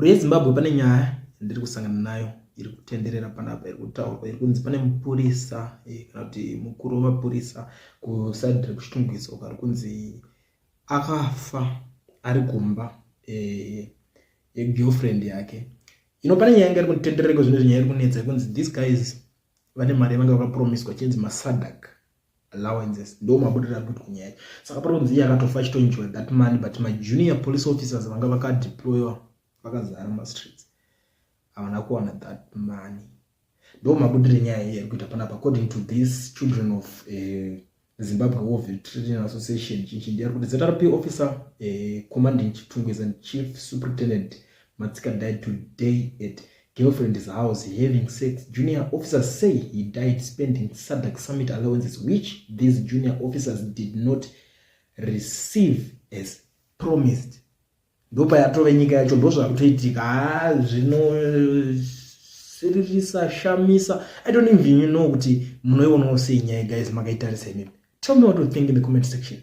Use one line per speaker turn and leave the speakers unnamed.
Mhuri yeZimbabwe, pane nyaya yandiri kusangana nayo iri kutenderera panapa, iri kutaurwa, iri kunzi pane mupurisa kana kuti mukuru wemapurisa kuside rekuChitungwiza uko ari kunzi akafa ari kumba yegirlfriend yake. Ino pane nyaya yanga iri kutenderera zvino, nyaya iri kunetsa yekunzi these guys vane mari yavanga vakapromiswa chinzi maSADC allowances. Ndo mabudiro ari kuitwa nyaya. Saka pari kunzi iye akatofa achitoenjoy that money, but majunior police officers vanga vakadeployiwa vakazara mumastreets havana kuwana that money. Ndo mabudiro enyaya iyi ari kuita panapa, according to this Children of Zimbabwe War Veteran Association. Chinchindi ari kuti ZRP officer commanding Chitungwiza and Chief Superintendent Matsika died today at girlfriend's house having sex. Junior officers say he died spending SADC summit allowances, which these junior officers did not receive as promised. Ndopayatove nyika yacho, ndozvakutoitika. Ha, zvinosiririsa, shamisa. I don't even know kuti munoionawo sei nyaya, guys. Makaitarisa imimi? Tell me what you think in the comment section.